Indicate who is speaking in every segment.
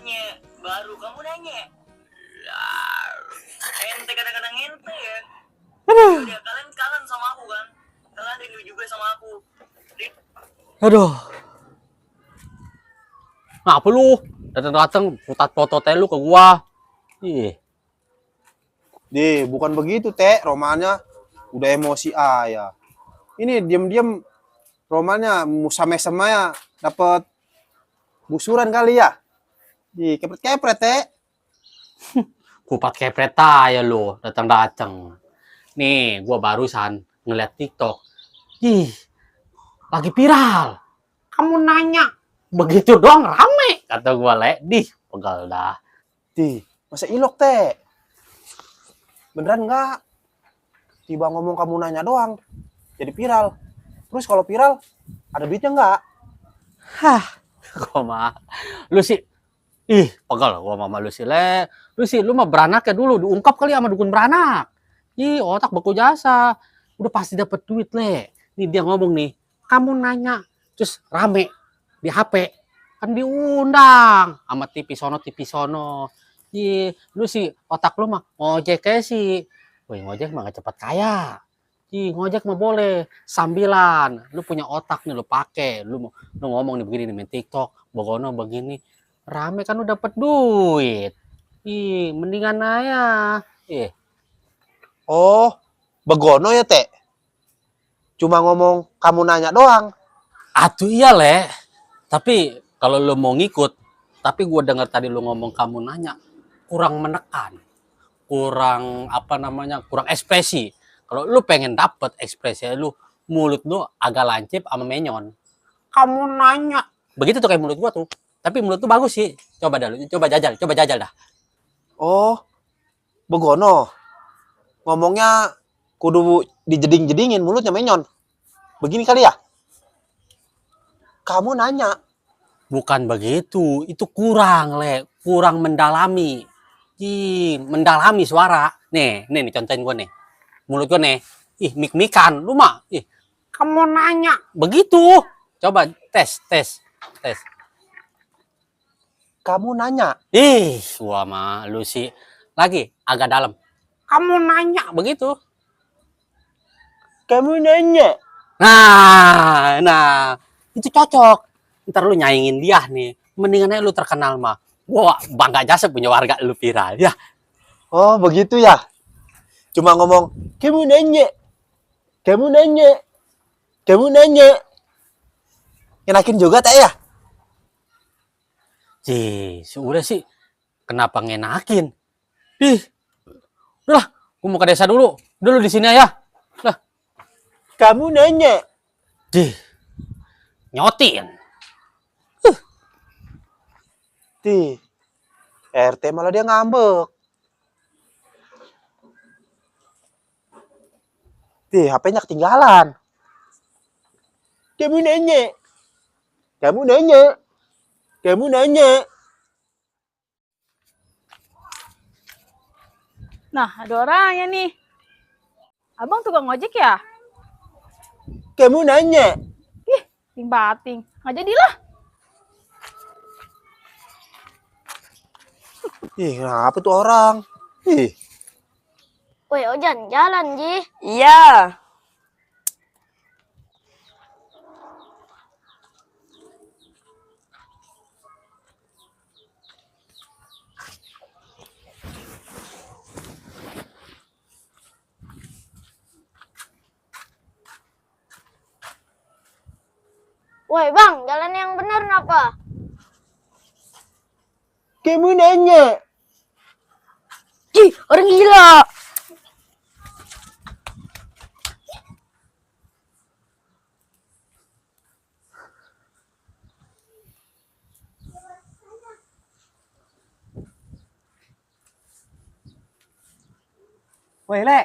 Speaker 1: nanya, baru kamu nanya. Ente kadang-kadang ente ya. Udah, kalian kangen sama aku kan? Kalian rindu juga sama aku.
Speaker 2: Aduh. Ngapa lu? Datang-datang putat foto teh lu ke gua. Ih.
Speaker 3: Bukan begitu, Teh. Romannya udah emosi ya. Ini diam-diam romannya sama ya dapat busuran kali ya. Kepret-kepret, Teh.
Speaker 2: Kupat kepret aja lu, datang-datang. Nih, gua barusan ngeliat TikTok. Ih, lagi viral. Kamu nanya, begitu doang rame. Kata gua, pegal dah.
Speaker 3: Masa ilok, Teh? Beneran nggak? Tiba ngomong kamu nanya doang, jadi viral. Terus kalau viral, ada duitnya nggak?
Speaker 2: Hah, gua mah. Lu sih, pegal gua mama lu sih, lu mah beranak ya dulu, diungkap kali sama dukun beranak. Otak beku jasa. Udah pasti dapet duit, Le. Nih dia ngomong nih, kamu nanya, terus rame di HP. Kan diundang sama TV sono. Lu sih otak lu mah ngojek kayak sih. Woi, ngojek mah gak cepet kaya. Ngojek mah boleh sambilan. Lu punya otak nih, lu pakai. Lu ngomong nih begini nih main TikTok, bogono begini. Rame kan lu dapet duit. Mendingan aja.
Speaker 3: Oh, begono ya, Teh? Cuma ngomong kamu nanya doang.
Speaker 2: Atuh iya, Le. Tapi kalau lu mau ngikut, tapi gue dengar tadi lu ngomong kamu nanya, kurang menekan. Kurang kurang ekspresi. Kalau lu pengen dapet ekspresi lu, mulut lu agak lancip sama menyon. Kamu nanya. Begitu tuh kayak mulut gua tuh. Tapi mulut tuh bagus sih. Coba jajal dah.
Speaker 3: Oh, begono. Ngomongnya kudu dijeding-jedingin, mulutnya menyon. Begini kali ya? Kamu nanya.
Speaker 2: Bukan begitu. Itu kurang, Le. Kurang mendalami. Mendalami suara. Nih contohin gua nih. Mulut gua nih. Mik-mikan. Lu mah. Kamu nanya. Begitu. Coba tes.
Speaker 3: Kamu nanya.
Speaker 2: Gua mah lu sih. Lagi agak dalam. Kamu nanya begitu.
Speaker 3: Kamu nanya.
Speaker 2: Nah, itu cocok. Ntar lu nyaingin dia nih. Mendingan aja lu terkenal mah. Wah, bangga jasa punya warga lu viral ya.
Speaker 3: Oh, begitu ya. Cuma ngomong, kamu nanya. Enakin juga, Teh ya?
Speaker 2: Sudah sih. Kenapa ngenakin? Udah, gua mau ke desa dulu. Dulu di sini ya. Lah.
Speaker 3: Kamu nanya.
Speaker 2: Nyotin.
Speaker 3: RT malah dia ngambek. HP-nya ketinggalan. Kamu nanya.
Speaker 4: Nah, ada orangnya nih. Abang tukang ojek ya?
Speaker 3: Kamu nanya.
Speaker 4: Ting-bating. Nggak jadilah.
Speaker 3: Kenapa tuh orang?
Speaker 5: Woi, Ojan, jalan, Ji.
Speaker 6: Iya.
Speaker 5: Woi, Bang, jalan yang bener apa?
Speaker 3: Kamu nanya.
Speaker 6: Orang gila.
Speaker 7: Woi, Le,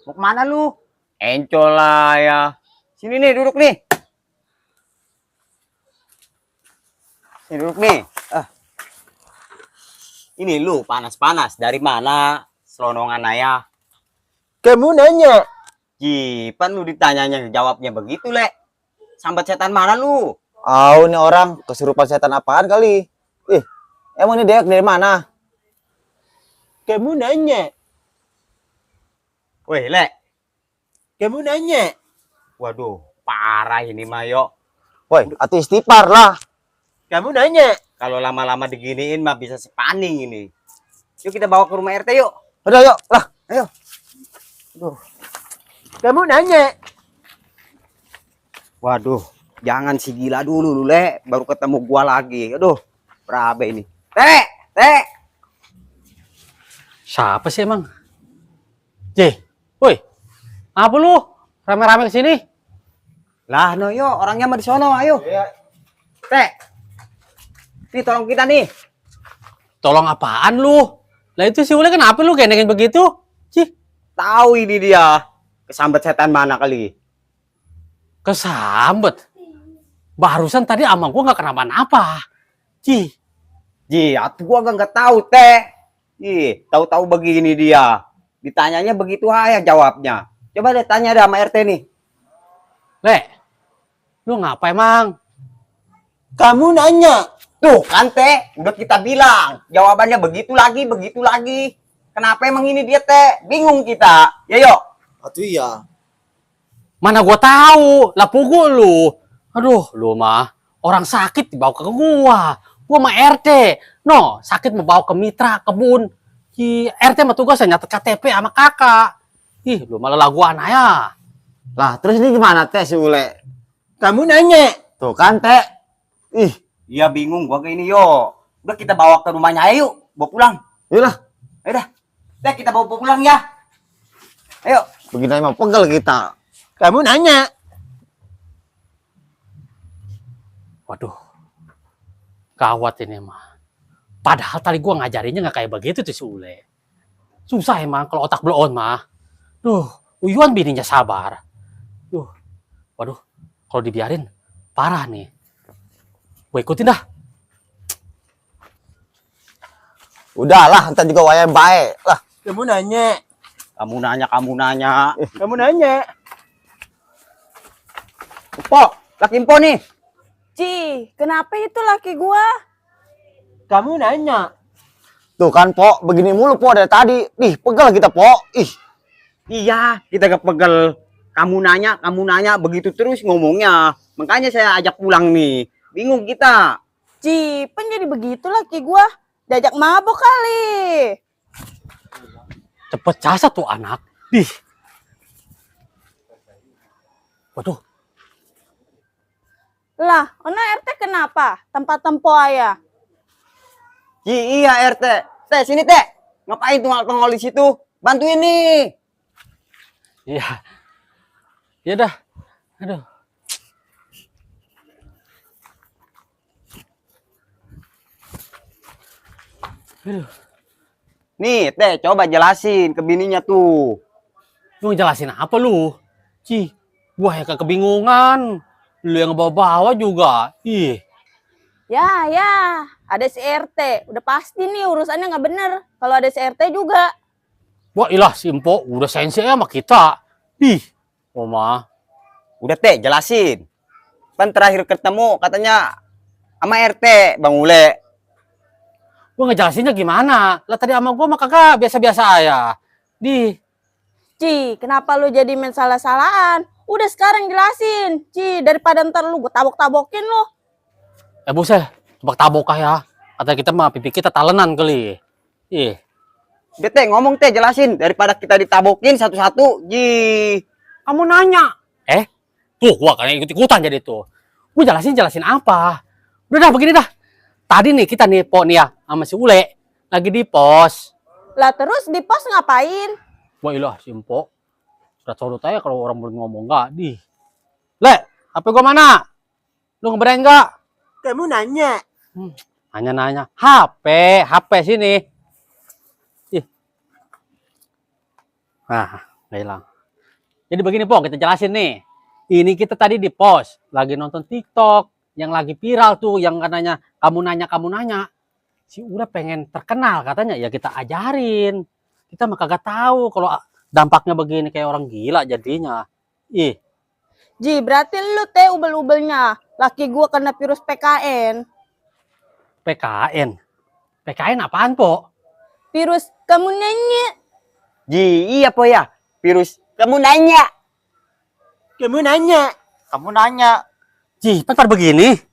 Speaker 7: mau kemana lu? Encol lah ya. Sini nih, duduk nih. Sini duduk nih. Ini lu panas-panas. Dari mana? Selonongan ayah.
Speaker 3: Kamu nanya.
Speaker 7: Pan lu ditanyanya jawabnya begitu, Le. Sambat setan mana lu?
Speaker 3: Ini orang kesurupan setan apaan kali?
Speaker 7: Emang ini Dek dari mana?
Speaker 3: Kamu nanya.
Speaker 7: Woi, Lek.
Speaker 3: Kamu nanya.
Speaker 7: Waduh, parah ini Mayo. Woi, atuh istighfar lah.
Speaker 3: Kamu nanya.
Speaker 7: Kalau lama-lama diginiin mah bisa sepaning ini. Yuk kita bawa ke rumah RT yuk.
Speaker 3: Udah yuk lah.
Speaker 7: Ayo.
Speaker 3: Kamu nanya.
Speaker 7: Waduh, jangan si gila dulu lu, Le. Baru ketemu gua lagi. Aduh, berabe ini. Teh.
Speaker 2: Siapa sih emang? Woi, apa lu? Rame-rame kesini?
Speaker 7: Lah, no yo, orangnya mah di sono, ayo. Teh. Nih tolong kita nih.
Speaker 2: Tolong apaan lu? Lah itu si Ule kenapa lu gendengin begitu? Cih,
Speaker 7: Tahu ini dia. Kesambet setan mana kali?
Speaker 2: kesambet. Barusan tadi ama gua nggak kenapa-napa. Cih,
Speaker 7: Ji, atuh gua nggak tahu, Teh. Ih, tahu-tahu begini dia. Ditanyanya begitu aja jawabnya. Coba deh tanya deh sama RT nih.
Speaker 2: Le, lu ngapa emang?
Speaker 3: Kamu nanya.
Speaker 7: Tuh kan Teh, udah kita bilang. Jawabannya begitu lagi. Kenapa emang ini dia Teh? Bingung kita. Ya yuk.
Speaker 3: Atuh iya.
Speaker 2: Mana gua tahu? Lah pukul lu. Aduh, lu mah orang sakit dibawa ke gua. Gua mah RT. No, sakit mau bawa ke mitra kebun. RT mah tugasnya nyatet KTP sama kakak. Ih, lu malah laguan ya.
Speaker 7: Lah, terus ini gimana Teh si Ule?
Speaker 3: Kamu nanya.
Speaker 7: Tuh kan Teh. Ih, iya bingung gua kayak ini yo. Udah kita bawa ke rumahnya ayo yuk. Bawa pulang.
Speaker 3: Yalah.
Speaker 7: Ayo dah. Teh kita bawa pulang ya. Ayo.
Speaker 3: Begini emang pegel kita. Kamu nanya.
Speaker 2: Waduh, gawat ini mah. Padahal tadi gua ngajarinnya nggak kayak begitu tuh si Ule. Susah emang kalau otak bloon mah. Duh, Uyuan bininya sabar. Waduh, kalau dibiarin parah nih. Gue ikutin dah.
Speaker 3: Udahlah, entar juga wayang baik. Lah, kamu nanya.
Speaker 7: Kamu nanya.
Speaker 3: Kamu nanya.
Speaker 7: Po, laki po nih.
Speaker 4: Ci, kenapa itu laki gua?
Speaker 3: Kamu nanya.
Speaker 7: Tuh kan, Po, begini mulu, Po, dari tadi. Ih, pegel kita, Po. Ih. Iya, kita gak pegel. Kamu nanya, begitu terus ngomongnya. Makanya saya ajak pulang nih. Bingung kita.
Speaker 4: Ci, pen jadi begitu laki gua. Diajak mabok kali.
Speaker 2: Cepet casa tuh anak. Ih. Waduh,
Speaker 4: Lah, ona RT kenapa? Tempat tempo ayah.
Speaker 7: Iya, RT. Teh, sini, Teh. Ngapain tunggal-tunggal di situ? Bantuin nih.
Speaker 2: iya. Ya dah. Aduh.
Speaker 7: Nih, Teh, coba jelasin ke bininya tuh.
Speaker 2: Lu ngejelasin apa lu? Cih, gua yang kebingungan. Lu yang bawa-bawa juga. Ih,
Speaker 4: Ya, ada si RT. Udah pasti nih urusannya nggak bener. Kalau ada si RT juga.
Speaker 2: wah ilah si Empo udah sensi sama kita. Ih, Oma.
Speaker 7: Udah, Teh, jelasin. Kan terakhir ketemu katanya sama RT, Bang Ule.
Speaker 2: Gua ngejelasinnya gimana? Lah tadi sama gua mah kagak biasa-biasa aja.
Speaker 4: Ci, kenapa lu jadi main salah-salahan? Udah sekarang jelasin. Ci, daripada ntar lu gue tabok-tabokin lu.
Speaker 2: Buset, tabok-tabok ya. Kata kita mah pipi kita talenan kali. Ih,
Speaker 7: Udah, Teh, ngomong, Teh, jelasin. Daripada kita ditabokin satu-satu,
Speaker 2: kamu nanya. Tuh gua kan ikut-ikutan jadi tuh. Gua jelasin apa? Udah dah begini dah. Tadi nih kita nih Po nih ya sama si Ule lagi di pos.
Speaker 4: Lah terus di pos ngapain?
Speaker 2: Wah ilah si Empo. Sudah sodot aja kalau orang belum ngomong enggak. Le, HP gua mana? Lu ngebreng enggak?
Speaker 3: Kamu nanya.
Speaker 2: Nanya-nanya. HP sini. Ih. Nah, udah hilang. Jadi begini Po, kita jelasin nih. Ini kita tadi di pos, lagi nonton TikTok, yang lagi viral tuh, yang katanya kamu nanya. Si Ura pengen terkenal katanya, ya kita ajarin. Kita mah kagak tahu kalau dampaknya begini kayak orang gila jadinya. Ih,
Speaker 4: Ji, berarti lu teh ubel-ubelnya. Laki gua kena virus PKN.
Speaker 2: PKN. PKN apaan, Po?
Speaker 4: Virus kamu nanya.
Speaker 7: Ji, iya po ya. Virus, kamu nanya. Kamu nanya. Kamu nanya.
Speaker 2: Ji, bentar begini.